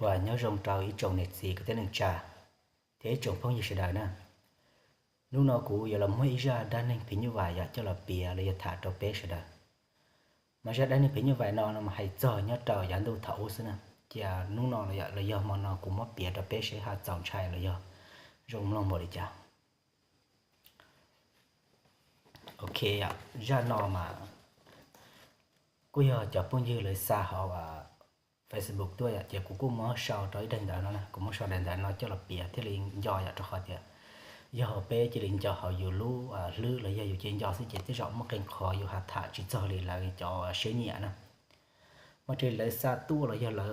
Uas nyob zoo rau ib tsoom niam txiv kwv tij neej tsa thiab ib tsoom phooj ywg sawv daws na. Hnub no kuv yuav los muab ib zaj dab neeg phim nyuj vais yom coj los piav los yog tham rau peb sawv daws. Mas zaj dab neeg phim nyuj vais no no mas hais txog nyob rau yav ntuj thaum ub xwb na. Cia hnub no los yog hmo no kuv muab piav rau peb seb ho txaus ntshai los yog zoo mloog npaum li cas. Ok, zaj no mas kuj yog cov phooj ywg lawv xa hauv Facebook tuaj yom, ces kuv kuj muab sau rau ib daim ntawv no na, kuv muab sau daim ntawv no coj los piav thiaj li nco yom, rau qhov tias yog peb cia li nco hauv yus lub hlwb los yog yus cia li nco xwb ces tej zaum muaj qee qhov yus ho tham tsis txog li lawv cov siab nyiam na. Mas raws li lawv xa tuaj los yog lawv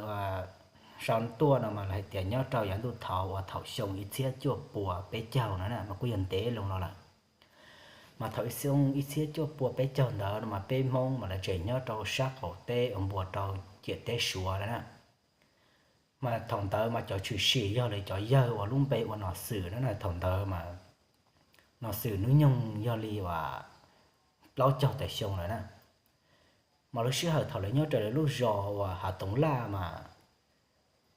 sau tuaj no mas lawv hais tias nyob rau yav ntuj thaud uas thaum xyoo ib txhiab cuaj pua peb caug no na mas kuj yog ntev loo los lawm. Mas thaum xyoo ib txhiab cuaj pua peb caug ntawd no mas peb Hmoob mas lawv tseem nyob rau sab qaum teb uas npuas rau ciam teb Suav lawm na. Mas thaum ntawd mas cov tshwm sim yog li cov yawg uas lub npe ua Nom Xwm no na, thaum ntawd mas Nom Xwm hnub nyoog yog li uas plaub caug tawm xyoo lawm na. Mas lub sij hawm thaum lawv nyob rau lawv lub zos uas Hav Toov Laj mas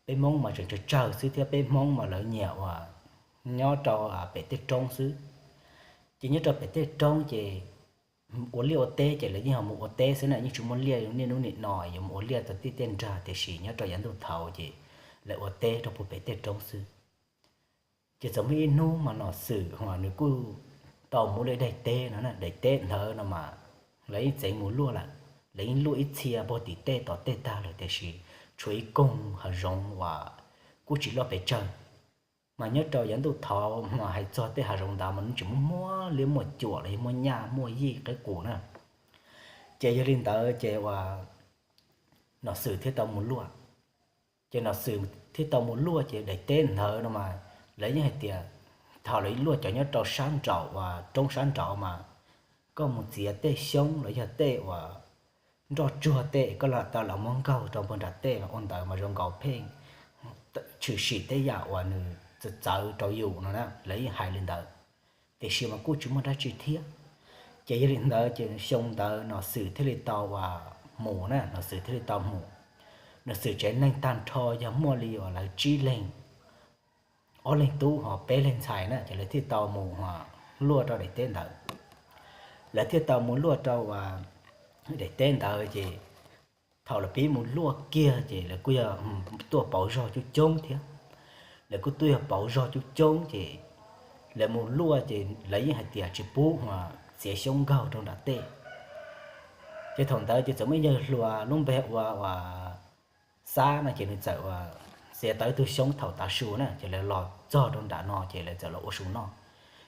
peb Hmoob mas tseem tsawg tsawg xwb thiab peb Hmoob mas lawv nyiam uas nyob rau pem tej roob xwb. Ces nyob rau pem tej roob ces ua liaj ua teb ces lawv yeej ho mus ua teb xwb na, yeej tsis muaj liaj niaj hnub nim no yuav mus ua liaj tau tij tej nrag, tiam sis nyob rau yav ntuj thaud ces lawv ua teb rau puag pem tej roob xwb. Ces txawm muaj ib hnub mas Nom Xwm mas nws kuj tau mus ua liaj daim teb no na, daim teb ntawd no mas lawv yeej txeev mus luaj lawm, lawv yeej luaj ib txhia puag tim tej tom tej tag lawm tiam sis tshuav ib koog hav zoov uas kuj tsis loj pes tsawg. Mas nyob rau yav ntuj thaud mas hais txog tej hav zoov ntawd mas nws tseem muaj muaj liab muaj cuam los yog muaj nyaj muaj yij qeb qus na. Ces yog li ntawd ces uas Nom Xwm thiaj tau mus luaj. Ces Nom Xwm thiaj tau mus luaj ces daim teb ntawd no mas lawv yeej hais tias thaum lawv luaj cov nyob rau sab nraum uas roob sab nraud mas koj mus txiav tej xyoob los yog tej uas nroj tsuag tej koj lam tau los muab nkaug rau puag nram tej los ua ntawd mas zoo nkaus pheej tshwm sim tej yam uas nws txawv txawv rau yus no na, lawv yeej hais li ntawd. Tiam sis mas kuj tsis muaj dab tsi thiab. Ces yog li ntawd ces xyoo ntawd Nom Xwm thiaj li tau uas mus na, Nom Xwm thiaj li tau mus. Nom Xwm tsev neeg tag nrho yog muaj li uas lawv tsib leeg, ob leeg tub ho peb leeg ntxhais na, ces lawv thiaj tau mus luaj rau daim teb ntawd. Lawv thiaj tau mus luaj rau uas daim teb ntawd ces thaum lawv pib mus luaj kiag ces lawv kuj yog tuaj pauv zog coob coob thiab. Lawv kuj tuaj yog pauv zog coob coob ces lawv mus luaj ces lawv yeej hais tias tsis pub uas txiav xyoob nkaug rau nram tej. Ces thaum ntawd ces txawm muaj yawg hluas lub npe ua uas Xab no ces nws txawm uas txiav tau ib tug xyoob thaum tav su na, ces lawv los txog rau nram no ces lawv txawm los ua su noj.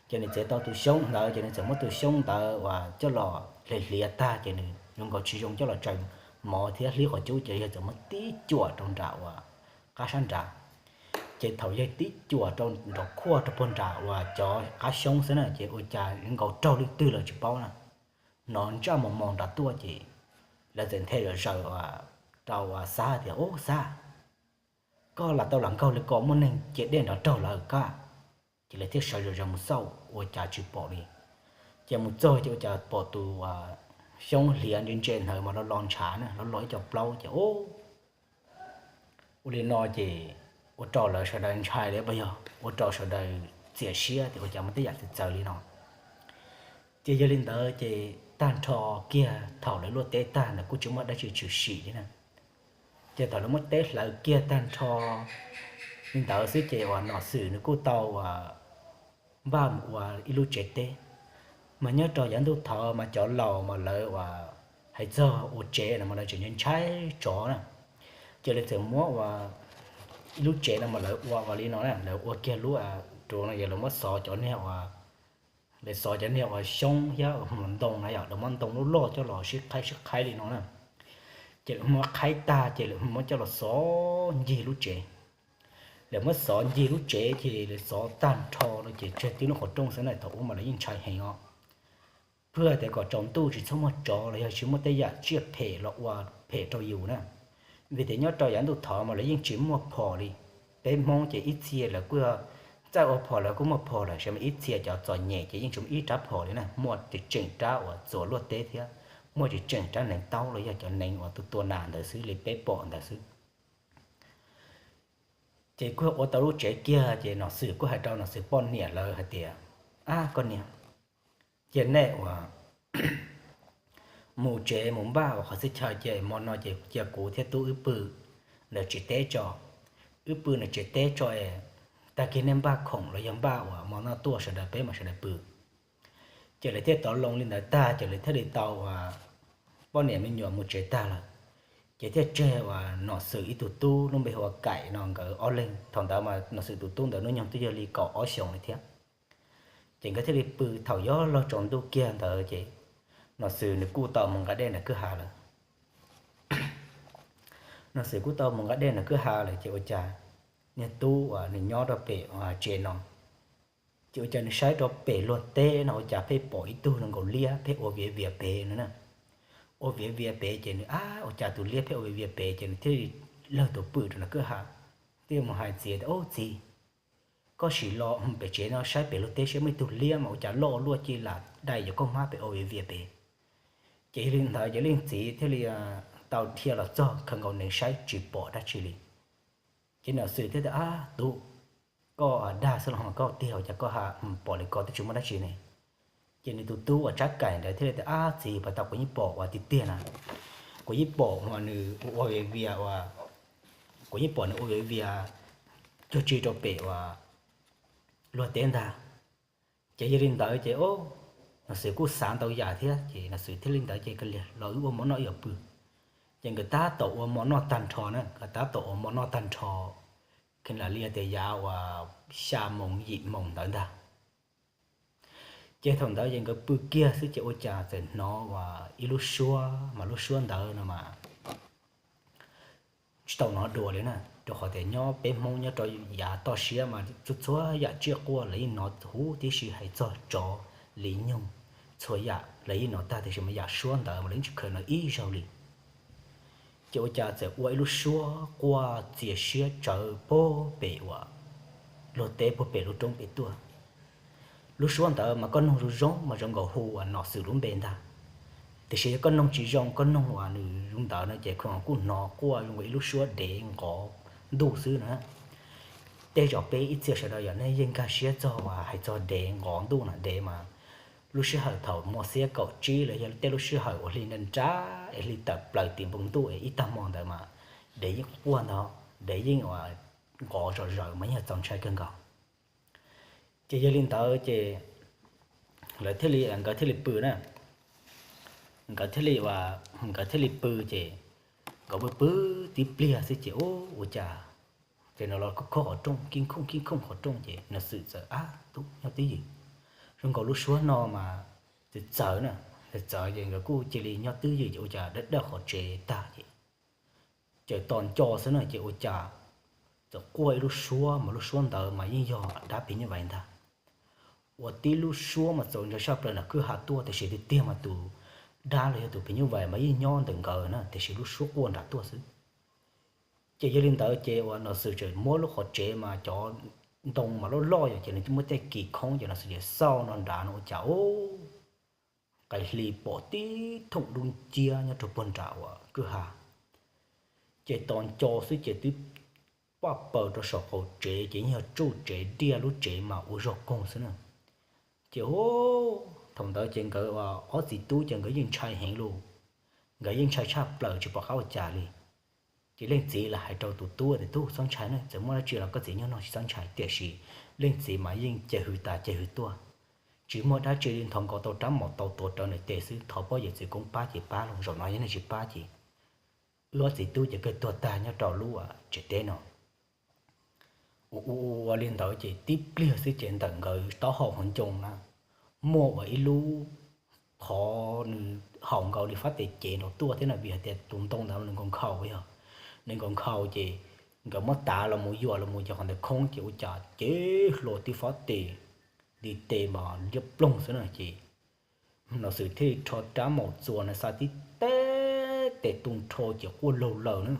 Ces nws txiav tau tus xyoob ntawd ces nws txawm muab tus xyoob ntawd uas coj los hliav hliav tag ces nws zoo nkaus tsis zoo coj los tsaws mov thiab hlib qhov cub ces yawg txawm muab tib cuam rau nram uas qab sab nrad. Ces thaum yawg tib cuam rau nraum khuaj rau puag nram uas cov qab xyoob xwb na ces ua cas zoo nkaus raug leej twg los tsis paub na, hnov ntsaj mos mos nram tuaj ces lawv txawm nthe zom zaws rau uas Xab tias, Ub Xab, koj lam tau lam nkaug li ko muaj neeg cia dej nrov raug lawm kab. Ces lawv thiaj sawv zom zaws mus xauj ua cas tsis pom li. Ces mus txog ces ua cas pom tus xyoob hliav ntse ntse ntawd mas lo lo ntshav na, lo lo ib co plaub ces ua li no ces ua rau lawv sawv daws ntshai li, yog ua rau sawv daws txias siab tias ua cas muaj tej yam txawv txawv li no. Ces yog li ntawd ces tag nrho kiag thaum lawv luaj teb tag ntawd kuj tsis muaj dab tsi tshwm sim li na. Ces thaum lawv muab teb hlawv kiag tag nrho li ntawd xwb ces uas Nom Xwm nws kuj tau uas npaj mus ua ib lub tsev teb. Mas nyob rau yav ntuj thaud mas cov laus mas lawv uas hais txog ua tsev no mas lawv tseem ntshai tsov na. Ces lawv txawm muab ua ib lub tsev no mas lawv ua ua li no na, lawv ua kiag lub ruv no ces lawv muab xov cov niag uas, lawv xov cov niag uas xyoob thiab ntoo na yom, lawv muab ntoo loj loj coj los sib qhaib sib qhaib li no na. Ces lawv muab qhaib tag ces lawv muab coj los xov ncig lub tsev. Lawv muab xov ncig lub tsev ces lawv xov tag nrho no ces tseg tib lub qhov rooj xwb na, thaum ub mas lawv yeej ntshai heev os. Pheej tias kom tsaus ntuj tsis txhob muaj tsov los yog tsis muaj tej yam tsiaj phem los ua phem rau yus na. Vim tias nyob rau yav ntuj thaud mas lawv yeej tsis muaj phom li. Peb Hmoob ces ib txhia lawv kuj yog txawj ua phom, lawv kuj muaj phom lawm, tab sis mas ib txhia cov txom nyem ces yeej tsis muaj ib rab phom li na, muaj tseem tseem rab uas txuas luaj teb thiab muaj tseem tseem rab hneev taub los yog cov hneev uas tua tua nas ntawd xwb li peb pom ntawd xwb. Ces kuj ua tau lub tsev kiag ces Nom Xwm kuj hais rau Nom Xwm poj niam lawv hais tias, Ab koj niam, cia nej uas mus tsev mus npaj uas qhov txhia chaw ces hmo no ces cia kuv thiab tub wb pw ntawm tsev teb tso. Wb pw ntawm tsev teb tso es tag kis nej npaj khoom los yog npaj uas hmo no tuaj sawv daws peb mam sawv daws pw. Ces lawv thiaj tov loo li ntawd tag ces lawv thiaj li tau uas poj niam me nyuam mus tsev tag lawm. Ces thiaj tseg uas Nom Xwm ib tug tub lub npe hu ua Kaim no nkawd ob leeg. Thaum ntawd mas Nom Xwm tus tub ntawd hnub nyoog twb yog li kaum ob xyoos li thiab. Ces nkawd thiaj li pw thaum yuav luag tsaus ntuj kiag ntawd ces Nom Xwm nws kuj tau mus nqa dej nram kwj ha lawm. Nom Xwm kuj tau mus nqa dej nram kwj ha lawm ces ua cas niag tub uas nws nyob rau pem uas tsev no, ces ua cas nws saib rau pem luag teb no ua cas pheej pom ib tug zoo nkaus liab pheej ua viav vias pem no na. Ua viav vias pem ces nws, Ab, ua cas tus liab pheej ua viav vias pem? Ces nws thiaj li lawg tus pw rau nram kwj ha, thiaj mus hais txiv tias, Ub txiv, koj sim los pem tsev no saib pem luag teb saib muaj ib tug liab mas ua cas loj ua luaj cia li lam dai yuav koj hmab pem ua viav vias pem. Ces yog li ntawd ces leej txiv thiaj li tau dhia los txog khaws nkaus nees saib tsis pom dab tsi li. Ces Nom Xwm thiaj tias, Ab tub, koj dag xwb los ho koj tiag, ua cas koj ha pom li ko twb tsis muaj dab tsi ne? Ces nws tus tub uas Tsab Kaim ntawd thiaj li tias, Ab txiv, pas tas kuv yeej pom uas tiag tiag na, kuv yeej pom uas nws ua viav vias uas, kuv yeej pom nws ua viav vias cuag tsi rau pem uas luag teb ntag. Ces yog li ntawd ces Nom Xwm kuj xav ntau yam thiab ces Nom Xwm thiaj li ntawd ces, Kav liam los wb ua mov noj wb yuav pw. Ces nkawd tab tom ua mov noj tag nrho na, nkawd tab tom ua mov noj tag nrho, kheev lam li tias yav uas xya moos yim moos ntawd ntag. Ces thaum ntawd ces nkawd pw kiag xwb ces ua cas txawm hnov uas ib lub suab, mas lub suab ntawd no mas tsis tau hnov dua li na, rau qhov tias nyob peb Hmoob nyob rau yav toj siab mas txhua txhua yam tsiaj quaj lawv yeej hnov huv tib si, hais txog tsov li nyoog, txhua yam lawv yeej hnov tag, tiam sis mas yam suab ntawd mas lawv yeej tsis kheev hnov ib zaug li. Ces ua cas txawm ua ib lub suab quaj txias siab tsawv puag pem uas luag teb puag pem lub roob pem tuaj. Lub suab ntawd mas koj noog zoo zoo mas zoo nkaus hu uas Nom Xwm lub npe ntag, tiam sis yog koj noog tsis zoo, koj noog uas nws zoo ntawd no ces koj kuj hnov quaj zoo nkaus ib lub suab dev nqov ntuj xwb na. Tej zaum peb ib txhia sawv daws yog nej yeej nkag siab txog uas hais txog dev nqov ntuj na, dev mas lub sij hawm thaum muaj xiab kaum tsib los yog tej lub sij hawm uas hli nra nra es hli tawm plaws tim npoo ntuj es ib tag hmo ntawd mas dev yeej quaj ntag, dev yeej uas nqov zom zaws mas yeej txaus ntshai kawg nkaus. Ces yog li ntawd ces lawv thiaj li, nkawd thiaj li pw na, nkawd thiaj li ua, nkawd thiaj li pw ces nkawd pw pw tib pliag xwb ces ua cas ces no los khob qhov rooj, kib khooj kib khooj qhov rooj ces Nom Xwm txawm, Ab tub, nyob twj ywm, zoo nkaus lub suab no mas txawv txawv na, txawv txawv ces nkawd kuj cia li nyob twj ywm ces ua cas dawb dawj qhov tsev tag ces ces tos nco xwb na ces ua cas txawm quaj ib lub suab mas lub suab ntawd mas yeej yog dab phim nyuj vais ntag. Ua tib lub suab mas txaus ntshai saj plaws nram kwj ha tuaj, tiam sis tiag tiag mas tus dab los yog tus phim nyuj vais mas yeej nyob ntawm nkawd na, tiam sis lub suab quaj nram tuaj xwb. Ces yog li ntawd ces uas Nom Xwm txawm muab lub qhov tsev mas cov ntoo mas loj loj yom, ces nws twb muab tej kis khoob ces Nom Xwm txawm xauj no nrad no ua cas ub, qais hli pom tib thooj dub nciab nyob rau puag nram uas kwj ha. Ces tos nco xwb ces twb paj paws rau saum qaum tsev ces yeej yog tsuj tsev diaj lub tsev mas ua zog koog xwb na. Ces thaum ntawd ces nkawd ob txiv tub ces nkawd yeej ntshai heev li, nkawd yeej ntshai tshaj plaws tsis pom qab ua cas li. Ces leej txiv los hais rau tus tub tias, Tub, txhob ntshai na, txawm muaj dab tsi los koj txiv nyob no tsis txhob ntshai. Tiam sis leej txiv mas yeej ceg hws tas ceg hws tuaj, tsis muaj dab tsi li, nthos nkaus tau rab maum tau tuav rawv nws tes xwb, thov poj yawm txiv koob pab ces pab los, zaum no yog nej tsis pab ces wb ob txiv tub ces kawg tuag tag nyob rau lub tsev teb no. Ua ua ua li ntawd ces tib pliag xwb ces ntawm nkawd taub hau hauv ncoo na muaj ua ib lub qhov nws haum nkaus li fab tes cev nraud tuaj thiab na, vim hais tias tus ntoo ntawd nws nkaus nkhaus yog, nws nkaus nkhaus ces nkawd muab tav los mus yuam los mus ces qhov ntawd khoob ces ua cas cev hlo tib fab tes, ntiv tes mas liab ploog xwb na ces Nom Xwm thiaj li rho rab maum txuas na xa tib teb tes tu nrho ces quaj laug laws na.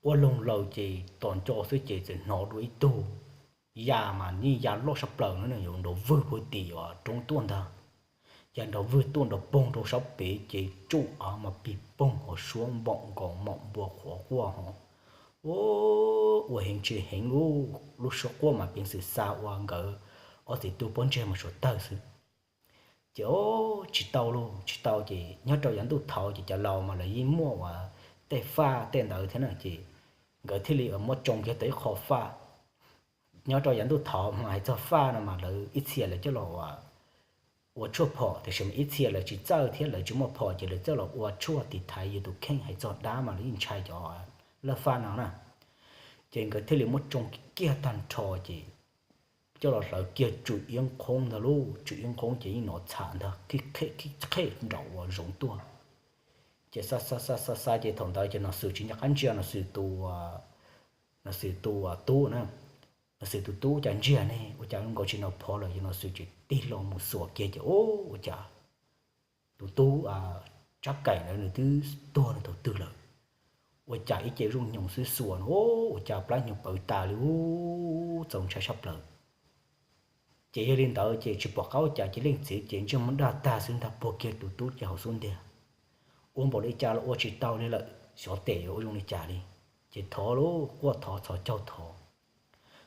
Quaj laug laws ces tos nco xwb ces txawm hnov dua ib tug ya mas yeej ya loj saj plaws na, yuav nrov vwg puag tim uas roob tuaj ntag. Ya nrov vwg tuaj nrov poog rau sab pem ces tsuj av mas pig poog hauv suab npaum nkaus maum npua qhuav quaj hov. Ua, ua heev tsis heev lub, lub suab quaj mas peev xwm xa ua nkawd ob txiv tub pob ntseg mus suav tawg xwb. Ces o, tsis tau lauj, tsis tau ces nyob rau yav ntuj thaud ces cov laus mas lawv yeej muaj uas tej faj tej ntawd thiab na ces nkawd thiaj li muab tsoo kiag tau ib qho faj. Nyob rau yav ntuj thaud mas hais txog faj no mas lawv ib txhia lawv coj los ua tshuaj phom tiam sis mas ib txhia lawv tsis txawj thiab lawv tsis muaj phom ces lawv coj los ua tshuaj tiv thaiv yus tus kheej hais txog dab mas lawv yeej ntshai cov laj faj no na. Ces nkawd thiaj li muab tsoo kiag tag nrho ces coj los hlawv kiag tsw iab nqhoob ntag lauj, tsw iab nqhoob ces yeej hnov txham ntag, qhib qhib nraum uas zoov tuaj. Ces xa xa xa xa xa ces thaum ntawd ces Nom Xwm tsis nco qab ntsia Nom Xwm tus, Nom Xwm tus tub na. Nom Xwm tus tub cas ntsiag ne, ua cas nkaus tsis nov phov lawm, ces Nom Xwm tsis tig hlo mus xuas kiag ces ua cas tus tub Tsab Kaim ntawd nws twb tuag rau thaum twg lawm. Ua cas ib ce zooj nyoos xwb xuas no ua cas plab hnyuv pawv tas li, txaus ntshai sab plaws. Ces yog li ntawd ces tsis pom qab ua cas ces leej txiv ces ntsej muag daj tag xwb ntag, puag kiag tus tub ces hauv xub ntiag. Ua npaum li cas los ua tsis tau li lawm, xyov tes yuav ua zoo li cas li. Ces thov lauj, quaj thov txhos caug thov,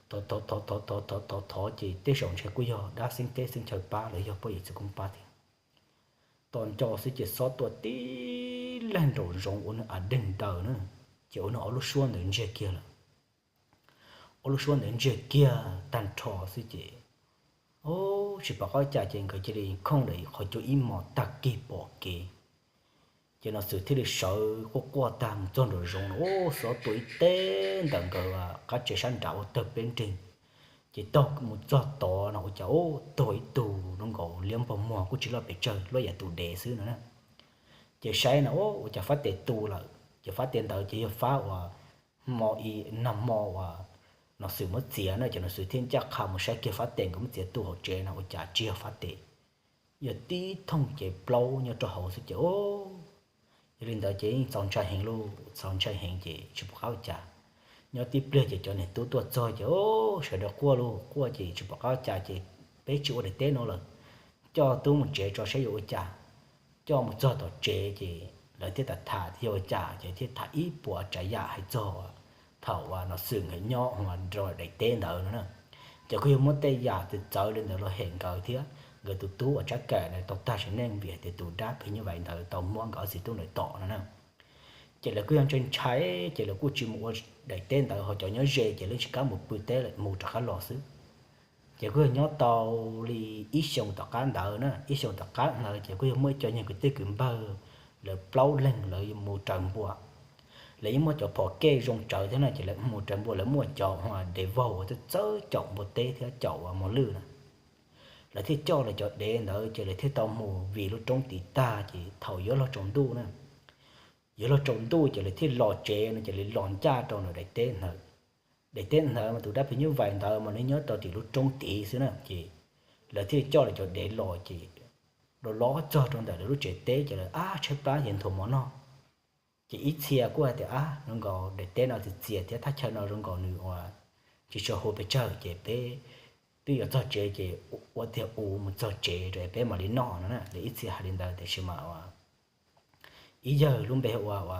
thov thov thov thov thov thov thov ces tej zaum ntshe kuj yog dab xeeb teb xeeb chaw pab los yog poj yawm txwv koob pab thiab. Tos nco xwb ces xob tua tib leeg nraum zoov ua nws a deeg daws na, ces ua nws ob lub suab ntawd ntsiag kiag lawm. Ob lub suab ntawd ntsiag kiag tag nrho xwb ces, o, tsis pom qab cas ces nkawd cia li khooj ntawm qhov cub ib hmos tag kis pom kev. Ces Nom Xwm thiaj li sawv quaj quaj tag mus txog nraum zoov no, xob tua ib teg ntawm nkawd qab tsev sab nrad ua tawg peb nreeg. Ces taug mus txog tod no ua cas tuag ib tug zoo nkaus liab npog muag kuj tsis loj pes tsawg, luaj yam tus dev xwb no na. Ces saib no ua cas fab tes tu lawm, ces fab tes ntawd ces yog fab uas hmo i, nag hmo uas Nom Xwm muab txiav na, ces Nom Xwm thiaj ncaj qha mus saib kiag fab tes nkawd muab txiav tu hauv tsev no ua cas tsis yog fab tes, yog tib thooj cev plaub nyob rau hauv xwb ces o. Yog li ntawd ces yeej txaus ntshai heev lauj, txaus ntshai heev ces tsis pom qab ua cas. Nyob tib pliag ces cov niam tub tuaj txog ces o, sawv daws quaj lauj, quaj ces tsis pom qab ua cas ces peb tsis ua daim teb no lawm, coj tub mus tsev tso saib yuav ua cas. Coj mus txog tom tsev ces lawv thiaj tham tham yog ua cas ces thiaj tham ib puas tsav yam hais txog thaum uas Nom Xwm nkawd nyob ua nrog daim teb ntawd no na. Ces kuj yog muab tej yam txawv txawv li ntawd los hem nkawd thiab nkawd tus tub uas Tsab Kaim ntawd tau tag sim neej vim hais tias tus dab phim nyuj vais ntawd tau muab nkawd ob txiv tub ntawd tom no na. Ces lawv kuj yog ntshai ntshai ces lawv kuj tsis mus ua daim teb ntawd, ho cov nyob ze ces lawv tsis kam mus pw teb lawm, mus rov qab los xwb. Ces kuj yog nyob tau li ib xyoos tom qab ntawd na, ib xyoos tom qab ntawd ces kuj yog muaj ib co nyuag kwv tij kwv npawg, lawv plaub leeg lawv mus raws npua. Lawv yeej muaj cov phom kej zoo tsawv thiab na, ces lawv mus raws npua, lawv muaj cov dev vaug uas txawj caum npua teb thiab caum mos lwj na. Lawv thiaj coj lawv cov dev ntawd ces lawv thiaj tau mus vij lub roob tid tag ces thaum yuav luag tsaus ntuj na, yuav luag tsaus ntuj ces lawv thiaj los tsev no ces lawv los ncaj rau ntawm daim teb ntawd. Daim teb ntawd mas tus dab phim nyuj vais ntawd mas nws nyob rau tim lub roob tid xwb na, ces lawv thiaj coj lawv cov dev los ces los los txog rau ntawm lawv lub tsev teb ces lawv ab tshaib plab ces nthuav mov noj. Ces ib txhia kuj hais tias ab, zoo nkaus daim teb no txias txias thiab thaj chaw no zoo nkaus nws ua tsis tshua huv pes tsawg ces peb twb yuav txog tsev ces ua tiag ua mus txog tsev rau peb mam li noj no na. Lawv ib txhia hais li ntawd tiam sis mas ib yawg lub npe ua ua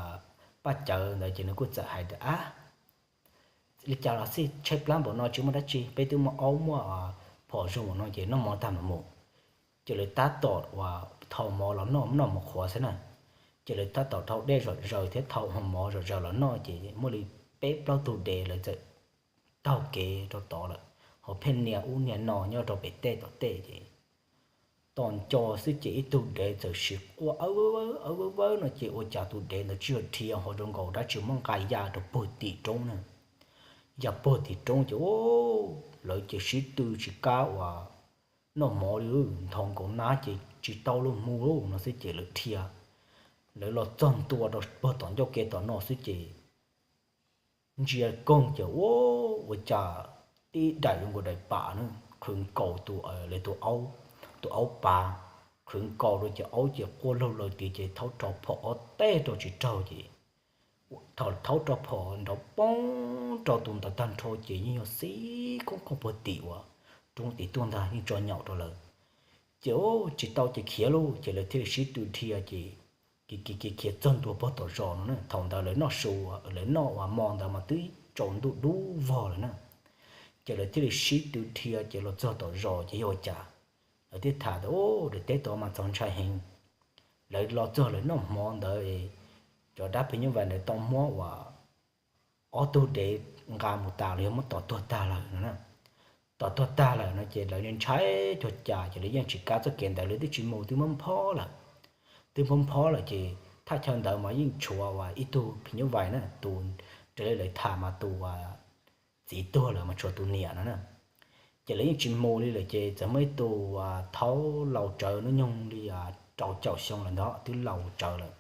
Paj Cawv ntawd ces nws kuj txawm hais tias ab, li cas los xij tshaib plab npaum no tsis muaj dab tsi, peb twb muaj aub muaj phom zoo npaum no ces noj mov tag mam mus. Ces lawv tab tom uas thau mov los noj, noj mov qhuav xwb na. Ces lawv tab tom thau dej zom zaws thiab thau mov zom zaws los noj ces muaj li peb plaub tug dev lawv txawm taug kev rau tod lawm, ho pheej nias ub nias no nyob rau pem tej tom tej ces tos nco xwb ces ib tug dev txawm sis quaj awb vawb awb vawb vawb no ces ua cas tus dev ntawd tsis yog dhia ho zoo nkaus dab tsi muab nqa ya rau puag tim roob na. Ya puag tim roob ces lawv ces sib tw tsis kam uas noj mov li, nthos nkaus nab ces tsis tau luag mus no xwb ces lawv dhia, lawv los txog ntua rau puag tom ncauj ke tom no xwb ces ntsia koog ces ua, ua cas tib daim zoo nkaus daim pam na, qhwv nkaus tus, lawv tus aub, tus aub pav, qhwv nkaus rau ces aub ces quaj laug laws tiag ces thaub rau phom ob teg rau tsis raug ces thaum thaub rau phom nrov poob rau tus ntawd tag nrho ces yeej yog xib qoob qoob puag tim uas roob tim tuaj ntag, yeej tso nyaum rau lawv. Ces tsis tau ces khiav lauj, ces lawv thiaj li sib tw dhia ces khiav khiav khiav txog ntua pem tom zos no na. Thaum ntawd lawv noj su, lawv noj ua hmo ntawd mas twb tsaus ntuj dub vog lawm na. Ces lawv thiaj li sib tw dhia ces los txog tom zos ces yog ua cas lawv thiaj tham tias, Ub, daim teb tod mas txaus ntshai heev. Lawv los txog lawv noj hmo ntawd, cov dab phim nyuj vais ntawd tau muab ua ob tug dev nqa mus tas los yog muab tom tuag tag lawm no na. Tom tuag tag lawm no ces lawv ntshai cuag cas ces lawv yeej tsis kav txoj kev ntawd, lawv twb tsis mus, twb muab phob lawm. Twb muab phob lawm ces thaj chaw ntawd mas yeej tshuav ua ib tug phim nyuj vais na, tus raws li lawv tham mas tus txiv tuag lawm mas tshuav tus niam no na. Ces lawv yeej tsis mus li lawm ces txawm muaj ib tug thaub laus tsawv hnub nyoog li rau caum xyoo lawm ntag, twb laus tsawv lawm.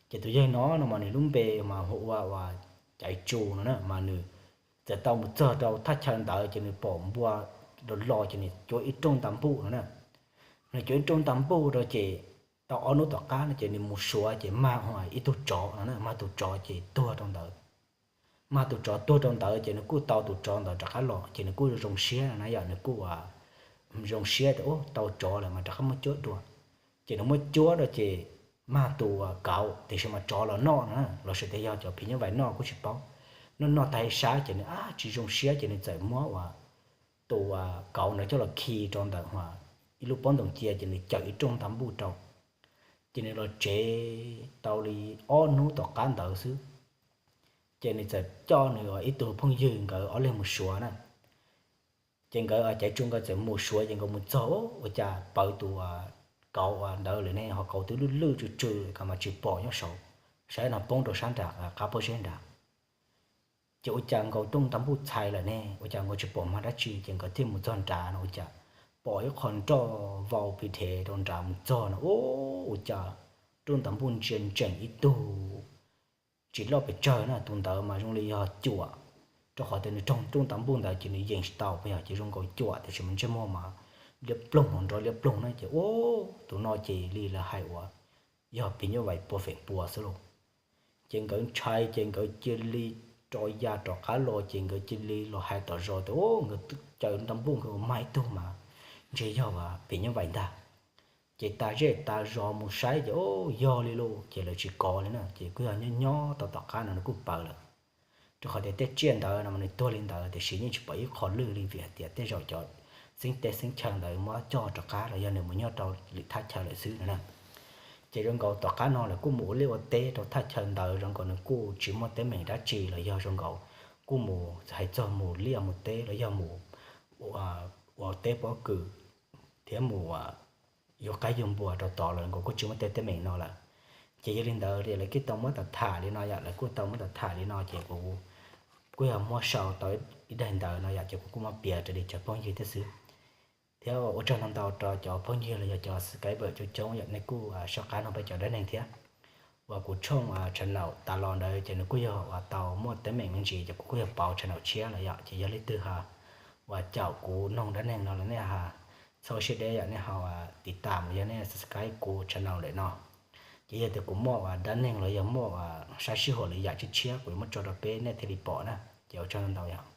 Ces tus yawg no no mas nws lub npe mas hu ua Caiv Tsu no na, mas nws txawm tau mus txog rau thaj chaw ntawd ces nws pom npua los los ces nws cuab ib rooj nta npuj no na. Nws cuab ib rooj nta npuj rau ces tau ob hnub tom qab no ces nws mus suav ces mag ib tug tsov no na, mag tus tsov ces tuag rau ntawd. Mag tus tsov tuag rau ntawd ces nws kuj tau tus tsov ntawd rov qab los ces nws kuj zoo siab no na yom, nws kuj zoo siab tias, Ub, tau tsov lawm mas rov qab muab cuab dua. Ces nws muab cuab rau ces mag tus kauv, tiam sis mas tsov los noj no na, los sis tias yog cov phim nyuj vais noj kuj tsis paub. Noj noj tag ib sab ces nws ab tsis zoo siab ces nws txawm muab ua tus kauv ntawd coj los khi rau ntawm ib lub pob ntoo cia ces nws cawm ib rooj nta npuj rau. Ces nws los tsev tau li ob hnub tom qab ntawd xwb, ces nws txawm coj nws ib tug phooj ywg nkawd ob leeg mus suav na. Ces nkawd Caiv Tsu nkawd txawm mus suav ces nkawd mus txog ua cas pawv tus kauv ntawd lawm ne, ho kauv twb lwj lwj tsw tsw ko mas tsis pom nyob saud, saib no poob rau sab nram qab pob zeb nrad. Ces ua cas nkaus rooj nta npuj txhais lawm ne, ua cas nkaus tsis pom mag dab tsi, ces nkawd thiaj mus txog nrad no ua cas pom ib qho nroj vau plig dhev rau nrad mus txog no, ua cas rooj nta npuj ntsia ntsees ib tug tsis loj pes tsawg na, tus ntawd mas zoo li yog cuam, rau qhov tias nws raug rooj nta npuj ntawd ces nws yees tsis tau, yog ces zoo nkaus cuam tiam sis mas ntsej muag mas liab ploog, hluas nraug liab ploog na, ces ua tus no ces li lawv hais uas yog phim nyuj vais pua feem pua xwb lauj. Ces nkawd ntshai ces nkawd cia li rov ya rov qab los ces nkawd cia li los hais tom zos tias, Ub, nkawd caws nta npuj nkawd ua mag ib tug mas ntshe yog phim nyuj vais ntag. Ces tas zej tas zos mus saib ces, Ub, yog li lauj, ces lawv tsis kov li na, ces kuj yog nyob nyob tau tom qab no nws kuj pawv lawm. Rau qhov tias tej tsiaj ntawd no mas nws tuag li ntawd tiam sis yeej tsis pom ib qho lwj li vim hais tias tej zaum cov xeeb teb xeeb chaw ntawd muab coj rov qab los yog nws mus nyob rau lwm thaj chaw lawm xwb no na. Ces zoo nkaus tom qab no lawv kuj mus ua liaj ua teb rau thaj chaw ntawd, zoo nkaus nws kuj tsis muaj teeb meem dab tsi los yog zoo nkaus kuj mus hais txog mus liaj mus teb los yog mus ua teb pob kws thiab mus yuav qaib yuav npua rau tod los nkaus kuj tsis muaj tej teeb meem no lawm. Ces yog li ntawd lawv kuj tau muab tham li no yom, lawv kuj tau muab tham li no ces kuv kuj yog muab sau tau ib daim ntawv no yom, ces kuv kuj muab piav raws li cov phooj ywg thiab xwb. Thiab ua tsaug ntau ntau rau cov phooj ywg los yog cov subscriber coob coob yom, nej kuj soj qab noog peb cov dab neeg thiab. Uas kuv tshooj channel tas los ntawd ces nws kuj yog uas tau muaj teeb meem me ntsis ces kuv kuj yog pauv channel tshiab lawm yom, ces yog leej twg ha uas caum kuv noog dab neeg no los nej ha txhob siab deb yom, nej ho tiv tam los yog nej subscribe kuv channel lawm no. Ces yog tias kuv muaj uas dab neeg los yog muaj uas sab sij huam lwm yam tshiab tshiab kuv yuav muab tso rau peb nej thiaj li pom na. Ces ua tsaug ntau ntau yom.